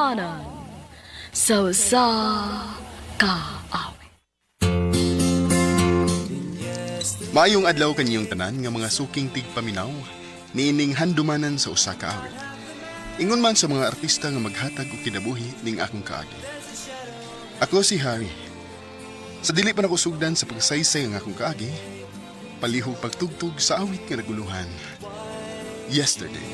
Handumanan sa usa ka awit. Maayong adlaw kaniyong tanan nga mga suking tigpaminaw niining handumanan sa usa ka awit. Ingon man sa mga artista nga maghatag og kinabuhi ning akong kaagi. Ako si Harry. Sa dili pa nako sugdan sa pagsaysay ang akong kaagi, palihog pagtugtog sa awit nga naguluhan. Yesterday.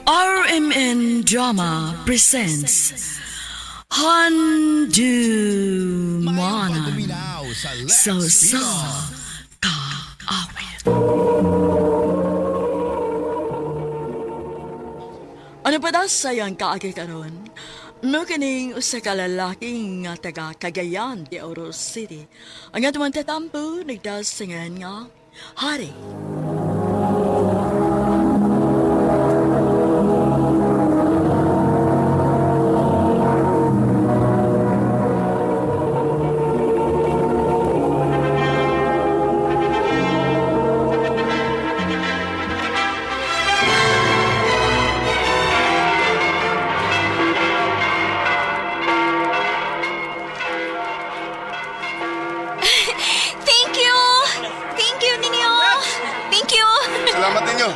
RMN Drama presents Handumanan sa usa ka awit. Ano pa daw sayang kaagi karon? Mo kining usa ka lalaki nga taga Cagayan de Oro City. Ang atong tatampo nagdasingan nga Hari. Thank you! Thank you, ninyo! Thank you! Salamat ninyo.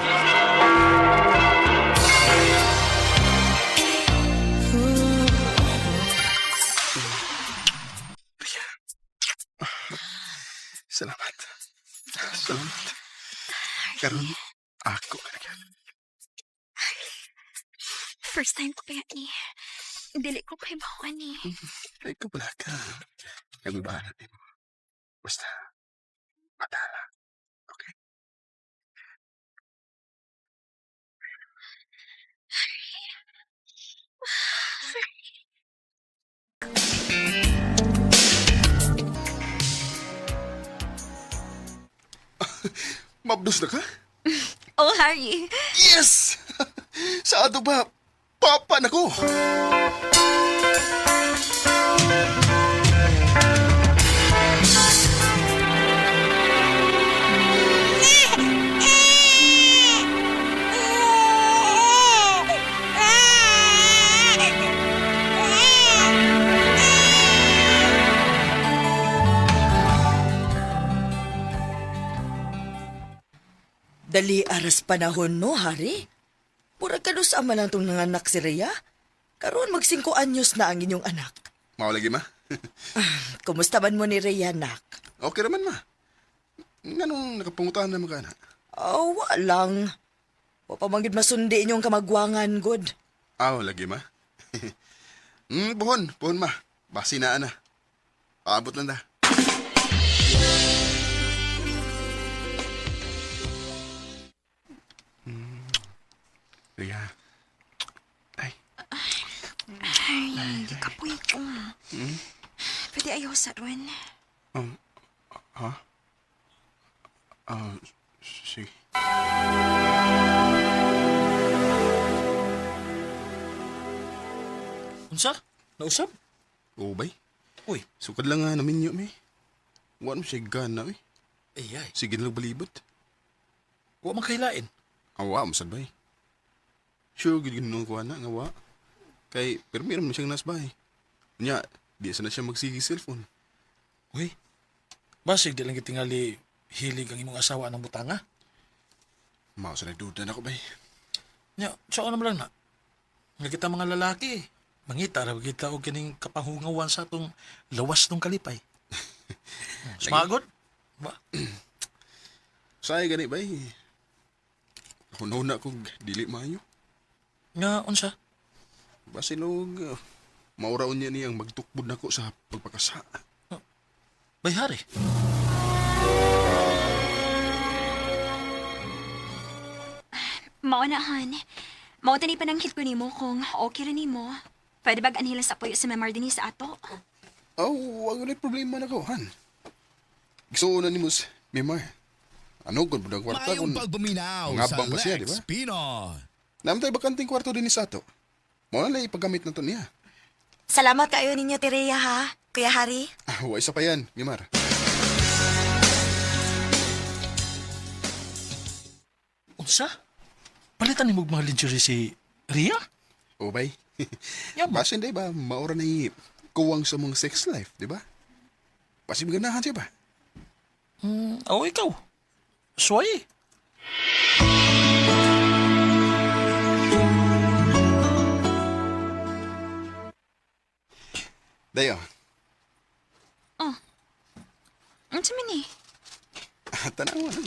Salamat. Salamat. Karon ako ka na gyud. First time ko pa yan eh. Dili ko kay bawan eh. Ay, ko pala ka. Nagbabahan natin. Basta, madala. Okay? Mabdos na ka? Oh, Harry. Yes! Sa ato ba? Papa na ko! Dali aras panahon no, Hari. Pura ka sa ama lang tong nanganak si Rhea. Karon mag 5 anyos na ang inyong anak. Mao lagi ma? Kumusta man mo ni Rhea, nak? Okay raman ma. Nganong nakapangutan na mga anak? Oh, walang. Wa pa man gyud masundi inyong kamagwangan, good. Aw, lagi ma. Buhon, buhon ma. Basi na ana. Paabot lang da. Rhea. Ay, Harry, kapoy ko. Pwede ayaw sa ron. ha? Ah, sige. Unsa? Nausap? Oo, bay. Uy, Sukad lang nga naminyo, mi. Wa mo siya gana, eh. ay ay. Sige na lang balibot. Wa man kailain. Awa, masad bay. Sure, gid ginoo ko ana nga wa. Kay pirmi ra man siyang nasbay. Nya, di sa na siya magsige cellphone. Uy. Basig di lang gitingali hilig ang imong asawa ng butanga. Mao sa nagduda na ko bay. Nya, sao naman lang na. Nga kita mga lalaki, mangita ra kita og kining kapanghungawan sa atong lawas nung kalipay. Smagod? Ba? Say gani bay. Hunaw na kog dili maayo. Nga unsa? Basin og mauraon niya niyang magtukbod nako sa pagpakasa. Bayhari. Mao na, han. Mao tani pananghit ko nimo kung okay ra nimo. Pwede bag anhila sa puyo sa memar dinhi sa ato? Oh, wag na problema na ko, han. Gusto na ni Mus Mimar. Ano kung budag kwarta Maayong kung pagpaminaw sa ngabang pa siya, di Lex ba? Pino. Naman tayo bakanting kwarto din ni Sato. Mao na lang ipagamit na to niya. Salamat kayo ninyo, Tireya, ha? Kuya Harry? Ah, wa isa pa yan, Mimar. Unsa? Palitan nimo og mga lingerie si Ria? O bay. Ya ba? Basin, di ba? Maura na kuwang sa mong sex life, di ba? Basin ganahan siya ba? Oo, ikaw. Suway. Dayo, Unsa man ni? tanawa na.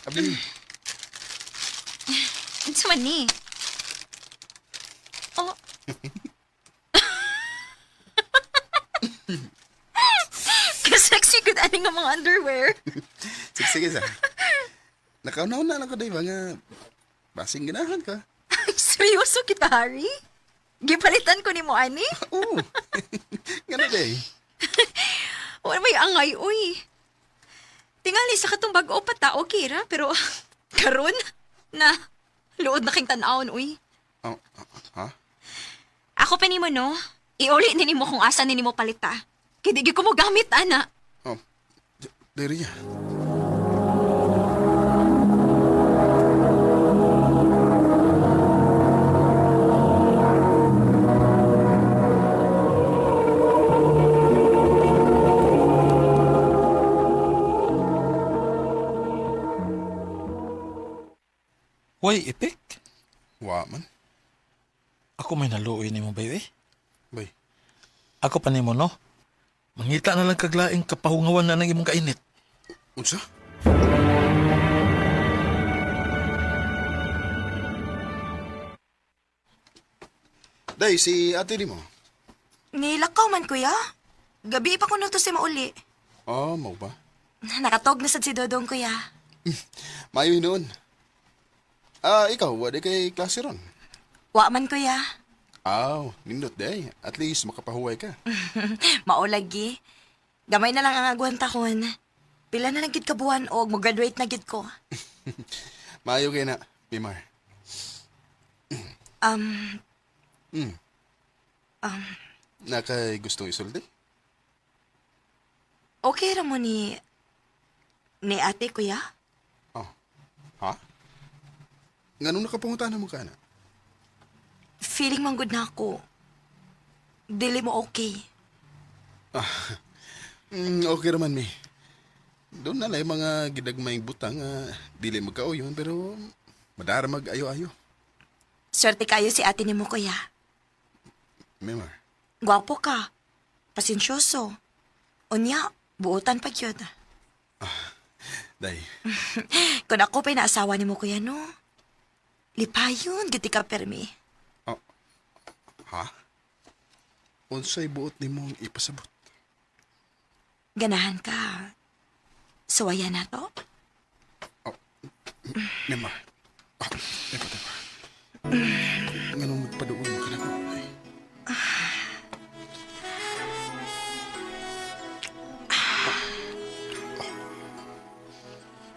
Abli, Unsa man ni? Oh. Kasexy gud ani nga mga underwear. sige, sige sa. Nakaunaw na lang ko, di ba nga basing ganahan ka. Ay, seryoso kita, Harry? Gipalitan ko ni mo ani? Oo. Ganun day. Wala may angay, uy. Tingali sa katong bag-o pa ta, okay ra, pero karon na luod na king tan-awon, uy. Oh, ha? Ako pa nimo no. Iuli ni nimo kung asa ni nimo palita. Kay di gyud ko mo gamit ana. Oh, diri niya. Way, epek. Wa man. Ako may naluoy nimo bayo eh. Bay. Ako pa nimo no. Mangita na lang kaglaing kapahungawan na ng imong kainit. Unsa? Day, si ate ni mo. Nilakaw man, kuya. Gabi pa ko na to si mauli. Oh, mau ba? Nakatog na sad si Dodong, kuya. Mayo noon. Ah, ikaw, wala kay klase ron. Wa man, kuya. Aw, nindot day. At least makapahuway ka. Maolagi. Gamay na lang ang agwantahon. Pila na lang gid ka buwan og mo-graduate na gid ko. Mayo kay na, Pimar. Um, Nakay gustong isulti? okay ra mo ni ate, kuya? Oh. Ha? Nganong nakapangutan mo ka na? Feeling man good na ako. Dili mo okay. Okay raman mi. Doon na lang mga gidagmayng butang dili magkaoyon pero madara mag ayo-ayo. Swerte kayo si ate nimo, kuya. Mimar. Gwapo ka. Pasensyoso. Unya, buotan pa gyud. Day. Kung ako pa'y naasawa nimo, kuya, no? Lipayon, giti ka permi. Oh. Ha? Unsay buot nimong ipasabot? Ganahan ka. Suwaya na to? Mimar. Ah, teka, teka. Nganong magpaduol mo ka na ko? Ay.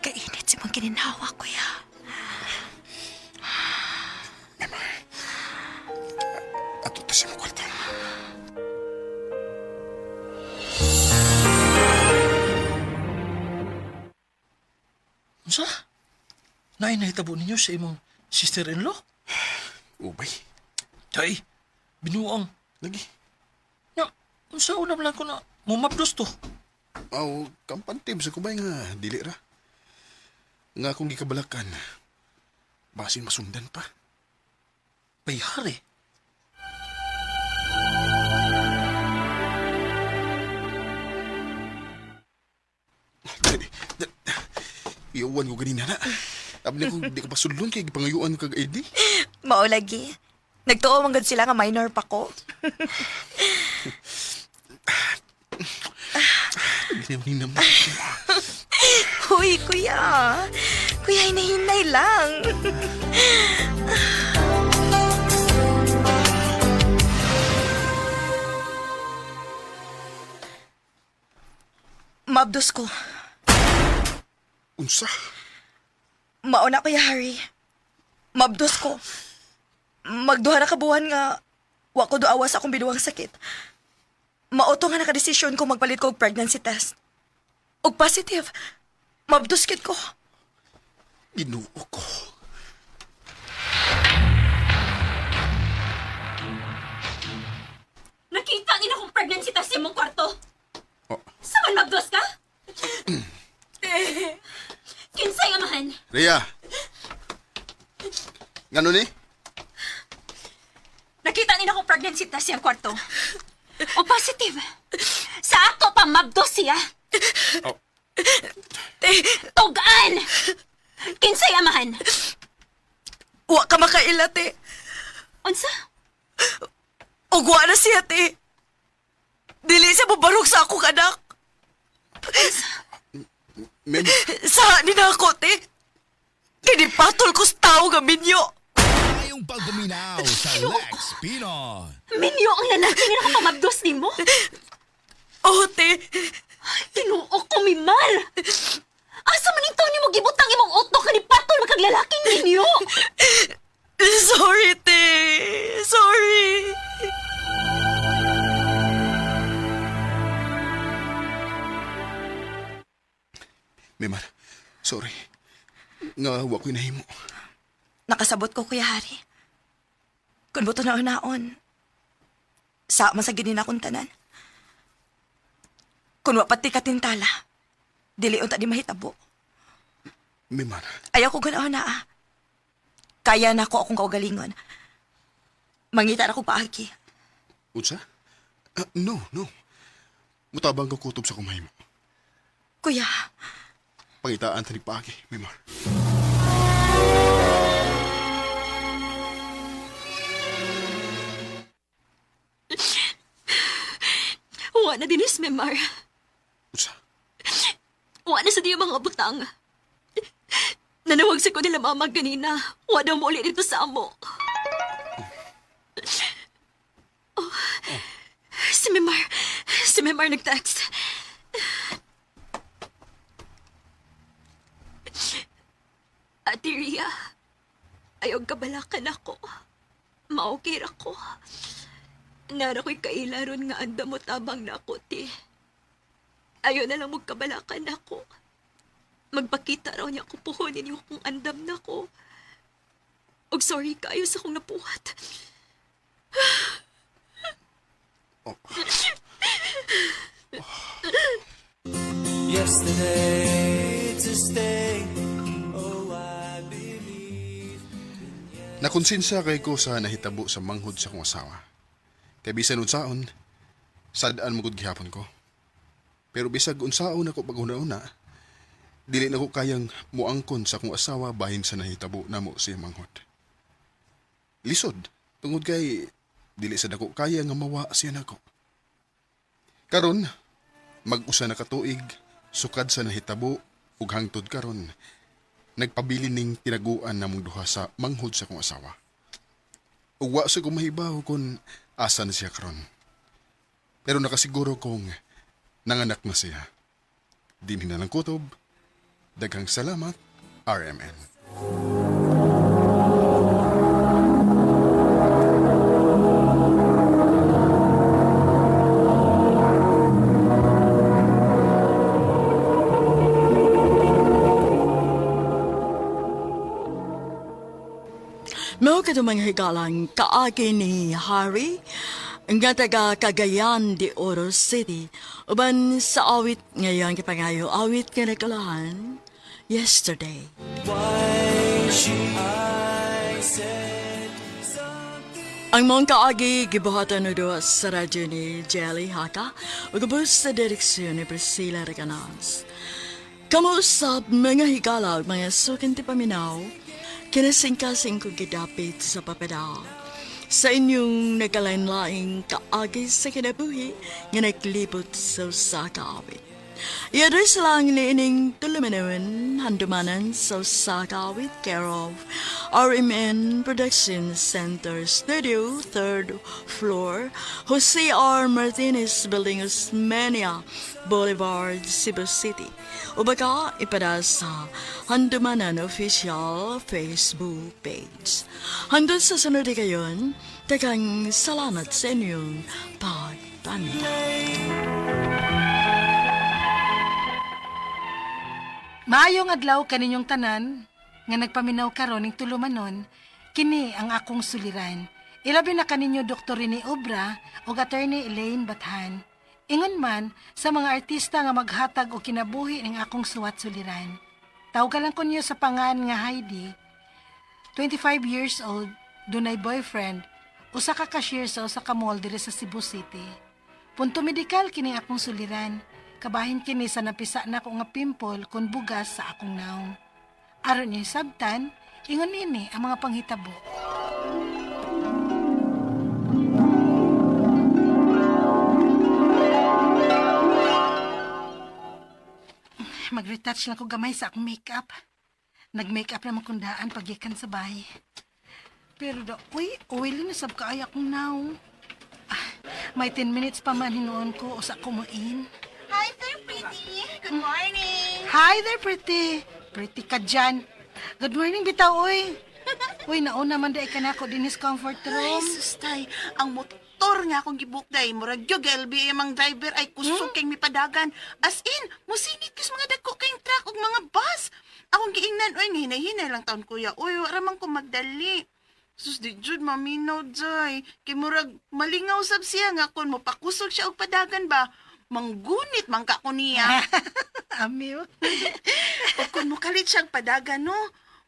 Kainit si mong kininhawa, kuya. Mimar. Ato ta sa imong kwarto. Unsa? Naay nahitabo ninyo sa imong sister-in-law? Ubay. Tay, binuang. Lagi. Nya, unsa una man lang ko na mumabdos to. Aw, kampantib sa kubay nga, dili ra. Nga akong gikabalakan. Basin masundan pa. Bayhari. Iuwan ko ganina na. Abli ko, di ka pasulon kay gipangayuan kag ID. Maolagi. Nagtuo man gud sila nga minor pa ko. Ginaw mo. Huy, kuya. Kuya, hinahinay lang. Mabdos ko. Unsa? Mauna, Kuya Harry. Mabdos ko. Magduha na kabuhan nga wa ko duawa sa akong binuang sakit. Mauto nga nakadesisyon ko magpalit ko og pregnancy test. Og positive. Mabdos kit ko. Ginoo ko. Ngano ni? Nakita ni akong pregnancy test siyang kwarto. O positive. Sa ato pa mabdos siya. Oh. Te, Tugan! Kinsay amahan? wa ka makaila, te. Unsa? Ugwa na siya, te. Dili siya mubarog sa akong anak. Mem, Sa ni na ako, te. Kinipatol ko sa tao nga minyo. Ngayong pagpaminaw sa Lex Pinoy. Minyo ang lalaki nga nakapamabdos nimo? Oh, te. Tinuo ko, Mimar! Asa man ito ni mo gibutang imong utok nga nipatol magkaglalaking ninyo? Sorry, te. Sorry. Memar, sorry. Nga, wa ko'y nahimo. Nakasabot ko, Kuya Harry. Kun buto na unaon. Sa man sa ginin akong tanan. Kun wa pati katintala. Dili unta di mahitabo. Memar, Ayaw ko ganaon na ah. Kaya na ko akong kaugalingon. Mangita na ko paagi. unsa? Ah, no, no. Mutabang ka kutob sa kumahimo. Kuya, Pangitaan tanig paagi, Memar. Wa na dinis, Mimar. Unsa? Wa na sa diyo mga butang. Nanawag sa ko nila mama ganina. Wa daw mo ulit dito sa amo. Oh. Si Mimar, si Mimar nag-text. Ate Ria, ayaw kabalakan ako. Maokir ako. Nara ko'y kailaron nga anda mo tabang na ako, ti. Ayaw na lang magkabalakan ako. Magpakita raw niya ako puhunin yung kung andam na ko. Og sorry kayo sa kong napuhat. Oh. Yesterday to stay. Oh, I believe. Nakonsensa kay ko sa nahitabo sa manghod sa kong asawa. Kay bisan unsaon, sad-an mo gud gihapon ko. Pero bisag unsaon ako paghuna-una, dili na ko kayang muangkon sa akong asawa bahin sa nahitabo namo sa iyang manghod. Lisod, tungod kay dili sa dako kaya nga mawa siya nako. Karon, mag-usa na katuig, sukad sa nahitabo ug hangtod karon, nagpabilin ning tinaguan namong duha sa manghod sa akong asawa. Ug wa sa ko mahibaw kung asa na siya karon. Pero nakasiguro kong nanganak na siya. Dinhi na ng kutob. Daghang salamat, RMN. Mao kadto mga higalang kaagi ni Harry nga taga Cagayan de Oro City uban sa awit ngayon kipangayo awit nga nagkalahan yesterday. Why she I said something. Ang mong kaagi gibuhatan og duha sa radyo ni Jelly Haka ug ubos sa direksyon ni Priscilla Recanals. Kamuusap mga higala ug mga sukin ti paminaw, kinasingkasing kong gidapit sa papadal. Sa inyong nagkalain-laing kaagi sa kinabuhi nga naglibot sa usa ka awit. I-address lang ni ining tulumanon handumanan sa usa ka awit care of RMN Production Center Studio, 3rd floor, Jose R. Martinez Building, Osmeña Boulevard, Cebu City. O baka ipada sa Handumanan Official Facebook page. Hanggang sa sunod kayon, tagang salamat sa inyong pagpaminaw. Maayong adlaw kaninyong tanan nga nagpaminaw karon ning tulumanon, kini ang akong suliran. Ilabi na kaninyo Dr. Rene Obra ug Attorney Elaine Bathan. Ingon man sa mga artista nga maghatag og kinabuhi ning akong suwat suliran. Tawgalan ko niyo sa pangan nga Heidi. 25 years old, dunay boyfriend, usa ka cashier sa usa ka mall diri sa Cebu City. Punto medikal kini akong suliran. Kabahin kini sa napisa nako nga pimple kun bugas sa akong naong. Aron niya sabtan, ingon ini ang mga panghitabo. Mag-retouch lang ko gamay sa akong makeup. Nag-makeup naman kong daan paggikan sa bahay. Pero da, uy, oily na sab kaay akong naong. Ah, may 10 minutes pa man hinuon ko usa kumuin. Hi there, pretty. Good morning. Hi there, pretty. Pretty ka dyan. Good morning, bitaw, uy. Uy, nauna man dai ka na ako din his comfort Ay, room. sustay. Ang motor nga akong gibook day. Murag gyud LBA mang driver ay kusog kay mipadagan. As in, musingit kis mga dagko kayong truck ug mga bus. Akong giingnan, uy, nga hinay-hinay lang taon kuya. Uy, wala man ko magdali. Sus, di jud maminaw, joy. Kay murag malingaw sab siya nga kon mopakusog siya og padagan ba. Manggunit man ka ko niya. Amiw. O kung mukalit siyang padagan, no?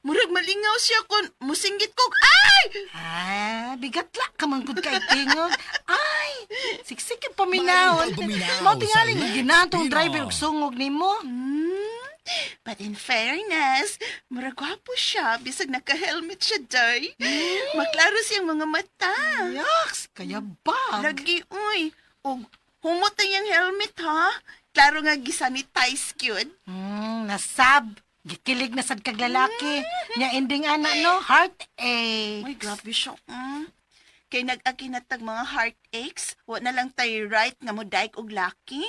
Murag malingaw siya kun musinggit kog ay! Ah, bigat la ka man gud kay tingog. Ay, siksik yung paminawon. Maayong pagpaminaw Mao tingali sa nga Lex ginatong Pinoy. driver og sungog nimo. But in fairness, murag gwapo siya bisag naka-helmet siya, day. Maklaro siyang mga mata. Yaks, kaya bag. Lagi, uy. Og humot ang iyang helmet, ha? Klaro nga gisanitize gyud. Nasab. Gikilig na sad kag lalaki. Nya ending ana no, heartache. Uy, grabe siya. Kay nag-agi na tag mga heartaches, wa na lang tay right nga mo daig og laki.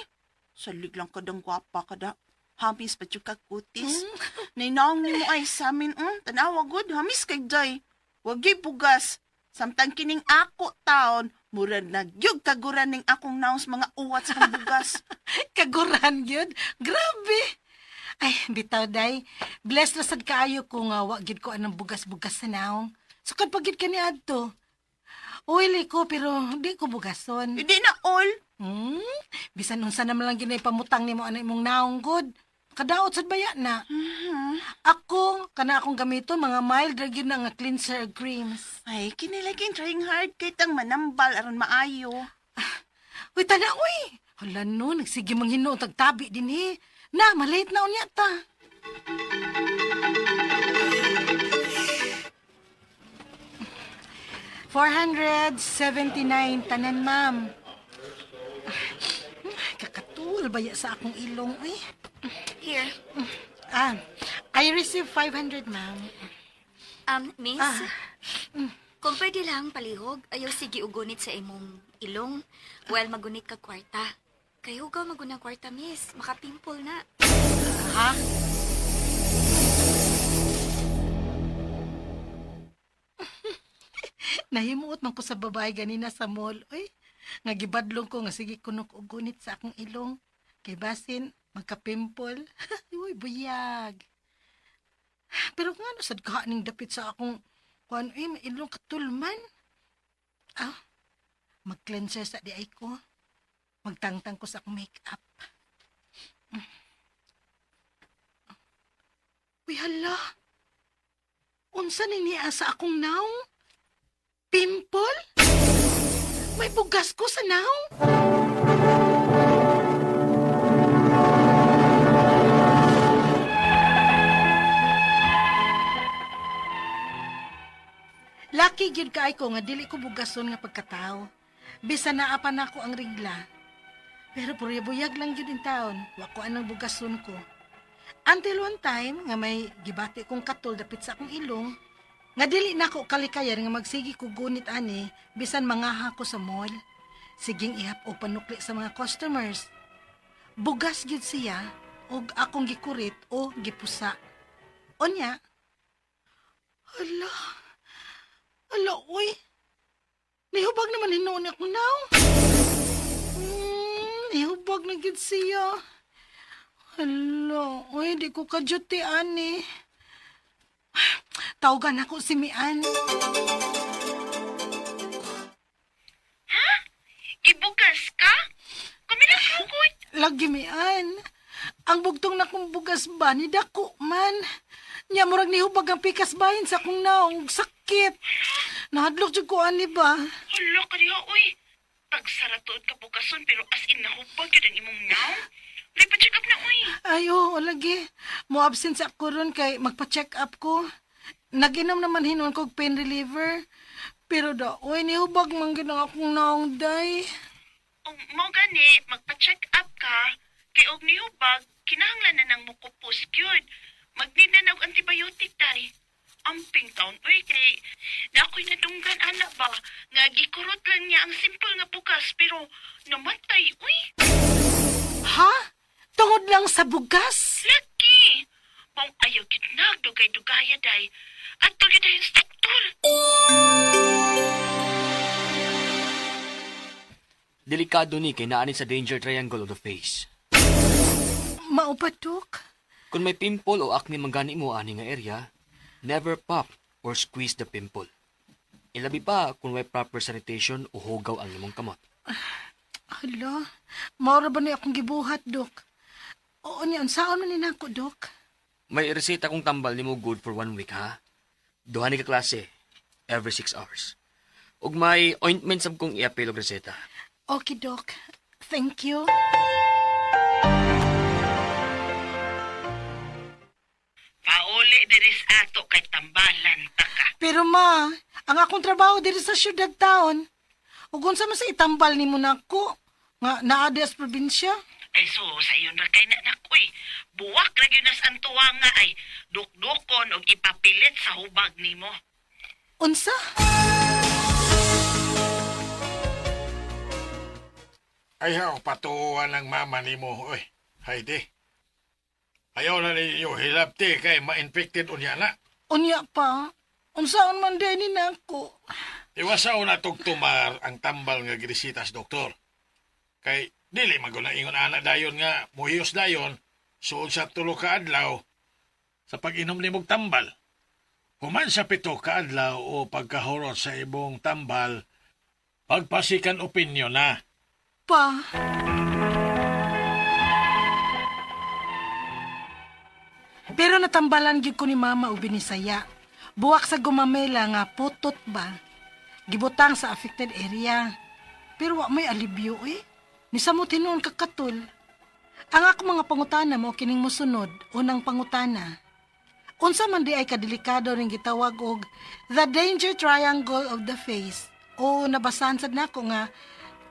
Salig lang kadang gwapa kada. Hamis pa jud ka kutis. Nainaong nimo ay sa amin, Tanawa gud, hamis kay day. Wag gyud bugas. Samtang kining ako taon, murag nagyug kaguran ning akong naong sa mga uwat sa kong bugas. Kaguran gyud. Grabe. Ay, bitaw day. Blessed na sad kaayo ko nga wa gyud ko anang bugas-bugas sa naong. Sukad pa gyud kani adto. Oily ko pero di ko bugason. Hindi na all. Bisan unsa naman lang ginay pamutang nimo ana imong naong gud. Kadaot sad baya na. Ako kana akong gamiton mga mild ra gyud na nga cleanser creams. Ay, kinilagin trying hard kay tang manambal aron maayo. Uy, tana, uy! Hala no, nagsige mang hinuon tagtabi din he. Na, malate na unya ta. 479 tanan, ma'am. Kakatul baya sa akong ilong, uy. Here. Ah, I received 500, ma'am. Miss? Kung pwede lang palihog, ayaw sige ugunit sa imong ilong. Well, magunit ka kwarta. Kay hugaw magunang kwarta, miss. Makapimple na. Ha? Nahimuot man ko sa babae ganina sa mall. Uy, nga gibadlong ko nga sige kunok og gunit sa akong ilong. Kay basin, magka-pimple. Uy, buyag. Pero kung ano sad ka ning dapit sa akong kuan uy, may ilong katulman. Ah, mag-cleanser sa di ay ko. Magtangtang ko sa akong makeup. Uy, hala. Unsa ni niya sa akong naong? Pimple? May bugas ko sa naong? Laki gyud kaay ko nga dili ko bugason nga pagkatao. Bisan naa pa nako ang rigla. Pero purya buyag lang gyud in taon, wa ko anang bugason ko. Until one time nga may gibati kong katol dapit sa akong ilong, nga dili nako kalikayan nga magsigi ko gunit ani bisan mangaha ko sa mall. Siging ihap o panukli sa mga customers. Bugas gyud siya og akong gikurit o gipusa. Unya, hala, hala, uy. Nihubag naman hinuon akong naw. Nihubag na gyud siya. Hala, uy, di ko ka-duty, ani. Tawagan ako si Mian. Ibugas ka? Kami na Lagi, Mian. Ang bugtong na kong bugas ba, ni dako man. Nya murag nihubag ang pikas bahin sa akong naong sakit. Nahadlok jud ko ani ba? Hala ka diha, uy. Tagsara tuod ka bugason pero as in nahubag yun ang imong naong. May pa-check up na, uy. Ay, oo, lagi. Mo absent sa ako ron kay magpa-check up ko. Nag-inom naman hinuon kog pain reliever. Pero da, oy, nihubag man gid ang akong naong day. O mo gani, magpa-check up ka. Kay og nihubag, kinahanglan na nang mukupos gyud. Mag-need na og antibiotic day. Amping taon, uy, kay na ako'y nadunggan, ana ba? Nga gikurot lang niya ang simple nga bugas, pero namatay, uy. Ha? Tungod lang sa bugas? Laki! Maong ayaw gid nagdugay-dugaya day. At gyud dayon sa doktor. Delikado ni kay naani sa danger triangle of the face. Maupatok? Kung may pimple o acne man gani mo ani nga area, never pop or squeeze the pimple. Ilabi pa kung may proper sanitation o hugaw ang imong kamot. Hala, maura ba ni akong gibuhat, Dok? Oo niya, unsaon man ni nako, Dok? May reseta kong tambal nimo good for one week ha. Duha ni ka klase every 6 hours. Ug may ointment sab kong i-apil og reseta. Okay, Dok. Thank you. Pauli diris ato kay tambalan ta ka. Pero ma, ang akong trabaho diri sa syudad taon. Ug unsa man sa itambal nimo nako nga naa di sa probinsya? Ay so, sa iyon ra kay nanak, uy. Buwak ra gyud nas ang tuwa nga ay dukdukon og ipapilit sa hubag nimo. Unsa? Ayaw patuan ng mama nimo, oy. Haydi. Ayaw na ninyo hilabti kay ma-infected unya na. Unya pa. Unsaon man di ni nako? Iwasaw na tugtumar ang tambal nga girisitas, doktor. Kay dili maguna ingon ana dayon nga muhiyos dayon suod sa 3 ka adlaw sa pag-inom nimog tambal. Human sa 7 ka adlaw o pagkahurot sa imong tambal, pagpasikan opinyon na. Pa. Pero natambalan gyud ko ni mama og binisaya. Buwak sa gumamela nga putot ba. Gibutang sa affected area. Pero wa may alibyo eh. Nisamot hinuon kakatul. Ang ako mga pangutana mo kining mosunod, unang pangutana. Unsa man di ay kadelikado ning gitawag og the danger triangle of the face o nabasahan sad nako nga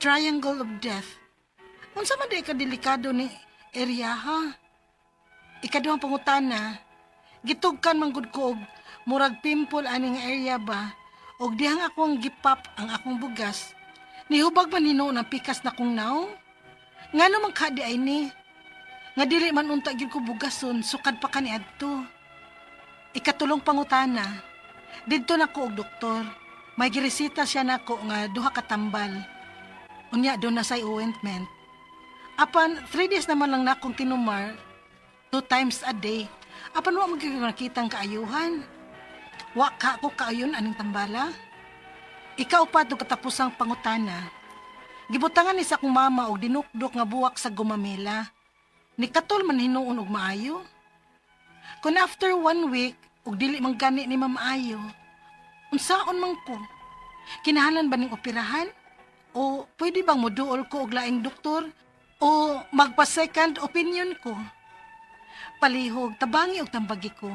triangle of death. Unsa man di ay kadelikado ni area ha? Ikaduhang pangutana, gitugkan man gud ko og murag pimple ani nga area ba og dihang akong gipap ang akong bugas. Nihubag man hinuon ang pikas na kong naong. Ngano man ka di ay ni? Nga dili man unta gyud ko bugason sukad pa kaniadto. Ikatulong pangutana, didto na ko og doktor. May giresita siya nako nga duha ka tambal. Unya doon na say ointment. Apan 3 days naman lang nakong tinumar, two times a day. Apan wa man gyud ko nakitang kaayuhan. Wa ka ko kaayon aning tambala. Ikaw pa do katapusang pangutana. Gibutangan ni sa akong mama og dinukdok nga buwak sa gumamela. Nikatol man hinuon og maayo. Kung after one week, og dili man gani ni maayo, unsaon man ko? Kinahanglan ba ning operahan? O pwede bang moduol ko og laing doktor? O magpa-second opinion ko? Palihog, tabangi og tambagi ko.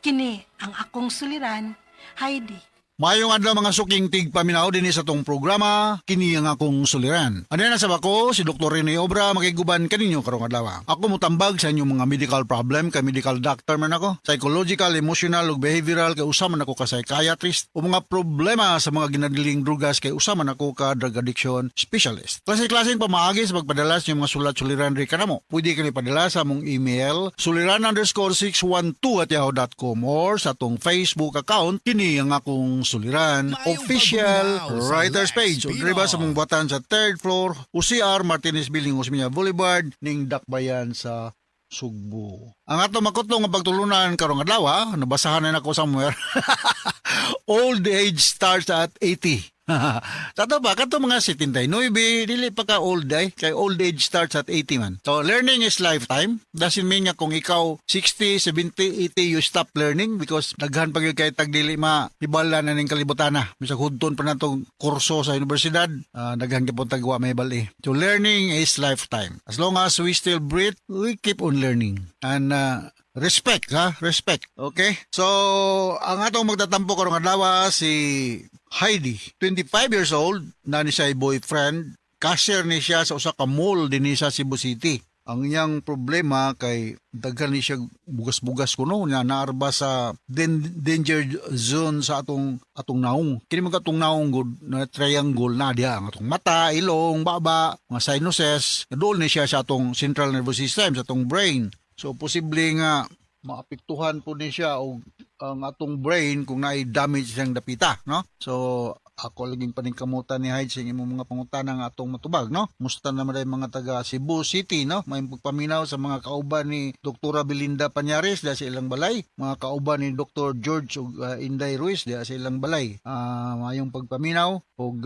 Kini ang akong suliran, Heidi. Mayong adlaw mga suking tigpaminaw dinhi sa tong programa kini ang akong suliran. Ano na sa bako si Dr. Rene Obra makiguban kaninyo karong adlaw. Ako mutambag sa inyong mga medical problem kay medical doctor man ako, psychological, emotional ug behavioral kay usa man ako ka psychiatrist o mga problema sa mga ginadiling drugas kay usa man ako ka drug addiction specialist. Klase-klaseng pamaagi sa pagpadala sa inyong mga sulat suliran ri kanamo. Pwede kini padala sa among email suliran_612@yahoo.com or sa atong Facebook account kini ang akong suliran Maayong official pagpaminaw sa writers Lex page. O diri ba sa mong buhatan sa third floor UCR Martinez Building, Osmeña Boulevard ning Dakbayan sa Sugbo. Ang ato makutlo nga pagtulunan karong adlaw, nabasahan na nako somewhere. Old age starts at 80. Sa ato ba, kato mga 79, dili pa ka old ay. Kay old age starts at 80 man. So, learning is lifetime. Doesn't mean nga kung ikaw 60, 70, 80, you stop learning because daghan pa gyud kay tag dili ma hibala na ning kalibutan na. Bisag hudton pa natong kurso sa universidad, daghan gyud tag wa mahibal-i. So, learning is lifetime. As long as we still breathe, we keep on learning. And respect, ha? Respect. Okay? So, ang atong magtatampo karong adlaw si Heidi, 25 years old, na ni siya boyfriend, cashier ni siya sa usa ka mall dinhi sa Cebu City. Ang iyang problema kay daghan ni siya bugas-bugas kuno nga naarba sa danger zone sa atong atong naong. Kini mga atong naong gud na triangle na diha ang atong mata, ilong, baba, mga sinuses. Dool ni siya sa atong central nervous system, sa atong brain. So posible nga maapektuhan po ni siya og ang atong brain kung naay damage siyang dapita, no? So ako laging paningkamutan ni Hyde sa imong mga pangutana nga atong matubag, no? Musta naman ay mga taga Cebu City, no? May pagpaminaw sa mga kauban ni Doktora Belinda Pañares diha sa ilang balay, mga kauban ni Dr. George ug Inday Ruiz diha sa ilang balay. Mayong pagpaminaw ug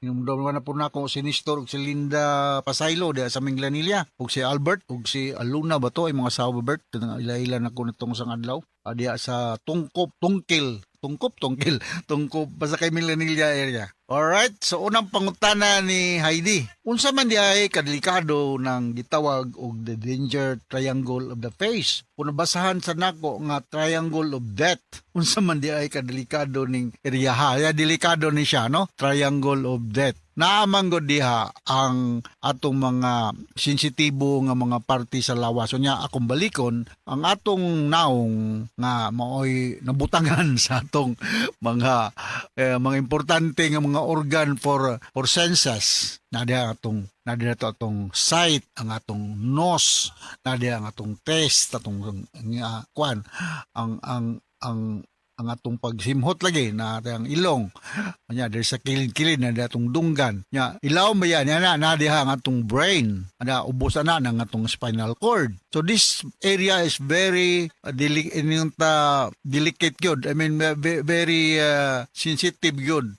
hinumdum na po na ako si Nestor ug si Linda Pasaylo diha sa Minglanilla ug si Albert ug si Aluna ba to ay mga asawa Bert, ila-ila na ko natong sang adlaw, diha sa Tungkop Tungkil Tungkop Tungkil Tungkop basta kay Minglanilla area. Alright, so unang pangutana ni Heidi. Unsa man di ay kadelikado ng gitawag og the danger triangle of the face? Kung nabasahan sa nako nga triangle of death, unsa man di ay kadelikado ning area? Ya, delikado ni siya, no? Triangle of death. Naamang gud diha ang atong mga sensitibo nga mga parte sa lawas. So nya akong balikon ang atong naong nga maoy nabutangan sa atong mga mga importante nga mga organ for senses. Na diha atong na diha to atong sight, ang atong nose, na diha ang atong taste, atong nga kwan, ang atong pagsimhot lagi na ang ilong nya diri sa kilid-kilid na diha atong dunggan, nya ilaw ba yan na na diha ang atong brain, ana ubos na ang atong spinal cord. So this area is very ta delicate gyud, I mean very sensitive gyud,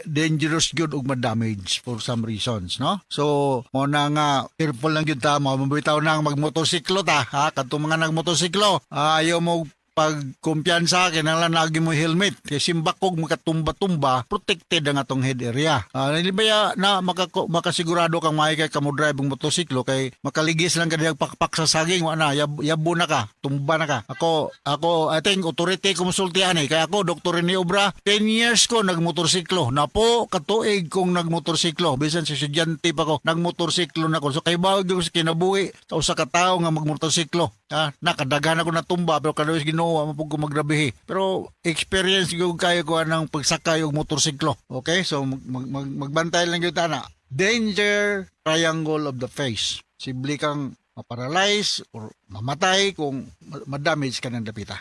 dangerous gyud ug ma-damage for some reasons, no? So mo na nga careful lang gyud ta, mao bitaw nang magmotorsiklo ta, ha, kadtong mga nagmotorsiklo, ayaw mo pagkumpiyansa, kinahanglan lagi mo helmet kay simbakog makatumba-tumba, protected ang atong head area. Dili ba ya na makasigurado kang maayo kay kamo drive ang motorsiklo kay makaligis lang ka dihang pakpak sa saging, wa na yabo na ka, tumba na ka. Ako, I think authority ko musultian eh, kay ako Dr. Rene Obra, 10 years ko nagmotorsiklo napo, katuig kong nagmotorsiklo, bisan sa estudyante pa ko nagmotorsiklo na ko. So kay bawag ko sa kinabuhi sa usa ka tawo nga magmotorsiklo, ha, nakadagan ako natumba, pero kadawis Ginoo wa ko magrabihi, pero experience gyud kayo ko anang pagsakay og motorsiklo. Okay, so magbantay lang gyud ana, danger triangle of the face, sibli kang maparalyze or mamatay kung ma-damage ka ng dapita.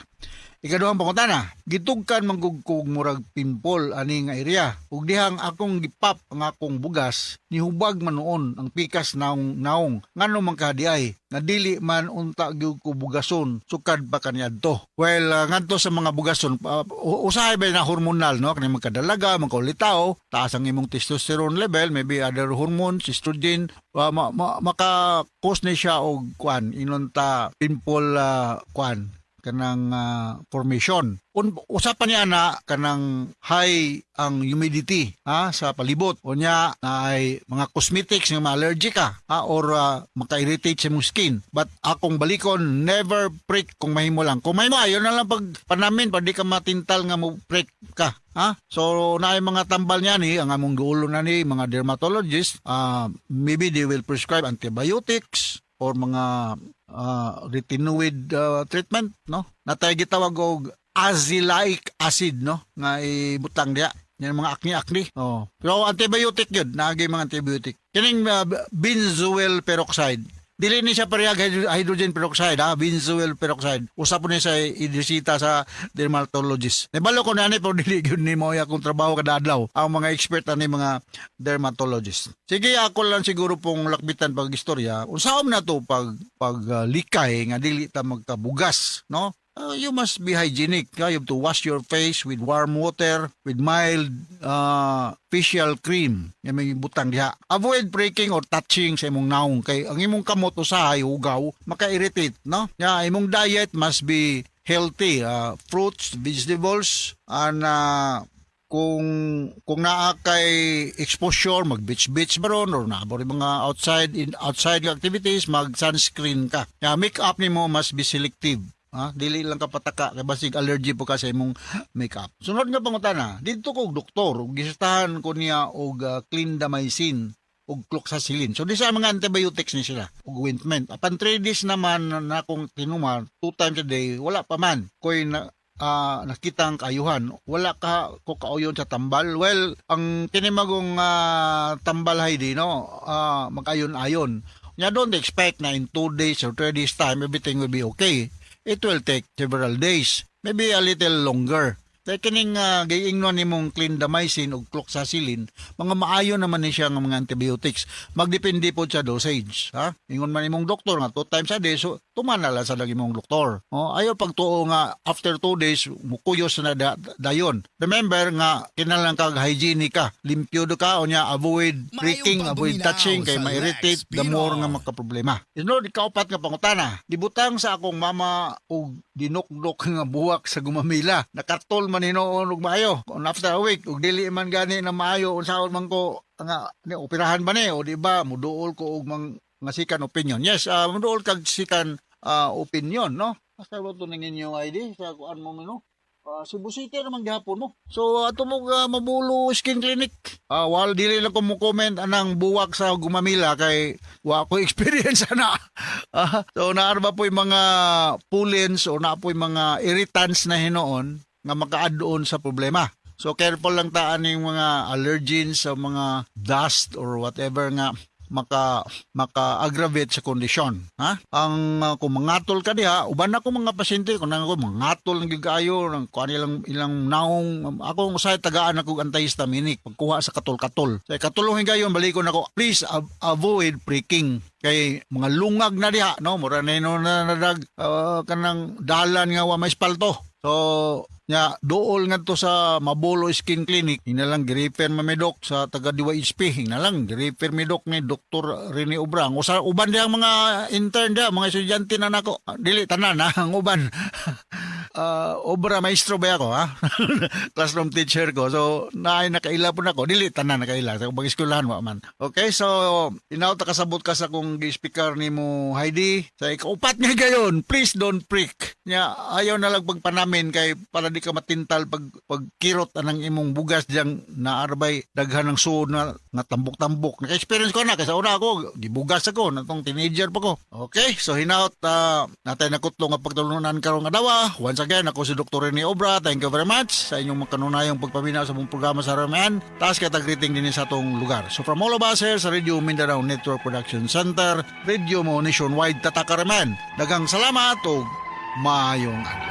Ikaduhang pangutana, gitugkan man gud kog murag pimple ani nga area. Ug dihang akong gipap ang akong bugas, nihubag man noon ang pikas naong naong. Ngano man ka diay nga dili man unta gyud ko bugason sukad pa kaniadto? Well, ngadto sa mga bugason, usahay ba na hormonal, no? Kani magkadalaga, magkaulitaw, taas ang imong testosterone level, maybe other hormones, estrogen, maka-cause ni siya og kuan, inonta pimple, kuan kanang formation. Usapan niya na kanang high ang humidity, ha, sa palibot. O niya na ay mga cosmetics nga ma-allergic ka, ha, or maka-irritate sa imong skin. But akong balikon, never prick kung mahimo lang. Kung mahimo, ayon na lang pag panamin, pag di ka matintal nga mo prick ka. Ha? So naay mga tambal niya ni ang among gulo na ni mga dermatologist, maybe they will prescribe antibiotics or mga retinoid treatment, no? Natay gitawag og azelaic acid, no, nga ibutang diya yan mga acne-acne. Oh, pero antibiotic yun, naagay mga antibiotic kining benzoyl peroxide. Dili ni siya parehag hydrogen peroxide, ha, benzoyl peroxide. Usa po ni sa idresita sa dermatologist. Nibalo ko na ni, pero dili gyud ni mo akong trabaho kada adlaw. Ang mga expert ani mga dermatologist. Sige, ako lang siguro pong lakbitan pag istorya. Unsaon na to pag likay nga dili ta magkabugas, no? You must be hygienic. You have to wash your face with warm water, with mild facial cream. Yan may butang diha. Avoid breaking or touching sa imong naong kay ang imong kamot usahay hugaw, maka-irritate, no? Ya, imong diet must be healthy. Fruits, vegetables, and kung naa kay exposure, mag beach beach ba ron or naa ba rin mga outside activities, mag sunscreen ka. Ya, makeup nimo must be selective. Ha? Dili lang ka pataka kay basig allergy po ka sa imong makeup. Sunod nga pangutana, didto ko og doktor ug gisitahan ko niya og clindamycin ug cloxacillin. So di sa mga antibiotics ni sila ug ointment. Apan 3 days naman na akong tinuman, two times a day, wala pa man. Koy na nakita ang kaayuhan. Wala ka ko kauyon sa tambal. Well, ang kinimagong tambal, Heidi, no, mag-ayon-ayon. Nya don't expect na in 2 days or 3 days time everything will be okay. It will take several days, maybe a little longer. Kaya kining giingnon nimong clindamycin ug cloxacillin, mga maayo naman ni siya nga mga antibiotics. Magdepende po sa dosage, ha? Ingon man imong doktor nga two times a day, so tuman na lang sa lagi imong doktor. Oh, ayaw pagtuo nga after 2 days mukuyos na dayon. Remember nga kinahanglan kag hygienic ka, limpyo do ka unya avoid pricking, avoid touching kay ma-irritate the more nga makaproblema. Sunod, ikaupat nga pangutana. Gibutang sa akong mama og dinukdok nga buwak sa gumamila. Nakatol man hinuon og maayo. Kung after a week og dili man gani na maayo, unsaon man ko nga ni, operahan ba ni o di ba muduol ko og mang nga second opinion? Yes, muduol kag second opinion, no? Asa ba to ning inyong ID sa kuan mo no? Cebu City naman gihapon mo. So ato mo Mabulo Skin Clinic. While dili lang ko mo comment anang buwak sa gumamila kay wa ko experience ana. So naa ba po yung mga pollens o naa po yung mga irritants na hinuon nga makaadon sa problema. So careful lang ta aning mga allergens sa mga dust or whatever nga maka aggravate sa kondisyon, ha? Ang kung mangatol ka diha, uban ako mga pasyente kung nang ako mangatol ng gigayo ng kuan ilang ilang naong, ako usahay tagaan ako og antihistaminic pagkuha sa katol-katol. Sa katulong higayon balikon ako, please avoid pricking kay mga lungag na diha, no? Mura na no na nadag kanang dalan nga wa may espalto. So nya duol ngadto sa Mabolo Skin Clinic, ina lang gi-refer mamidok sa taga DYHP, ina lang gi-refer midok ni Dr. Rene Obrang. Usa uban diyang mga intern diya, mga estudyante na nako. Ah, dili tanan ha, ang uban. Obra maestro ba ako, ha? Classroom teacher ko. So naay nakaila po nako, dili tanan nakaila sa ubang eskwelahan wa man. Okay, so inaw ta kasabot ka sa kung gi-speaker nimo, Heidi. Sa ikaupat nga gayon, please don't prick. Nya ayaw na lang pagpanamin kay para di ka matintal pag pagkirot anang imong bugas diyang naarbay daghan ng suod na nga tambok-tambok. Naka-experience ko na kasi una ako gibugas ako natong teenager pa ko. Okay, so hinaut natay nakutlo nga pagtulunan karong adlaw. Once again, ako si Dr. Rene Obra. Thank you very much sa inyong makanunayong pagpaminaw sa mong programa sa RMN. Taas kay greeting din sa atong lugar. So from all of us here sa Radio Mindanao Network Production Center, Radio Mo Nationwide, Tatak RMN. Daghang salamat ug maayong adlaw.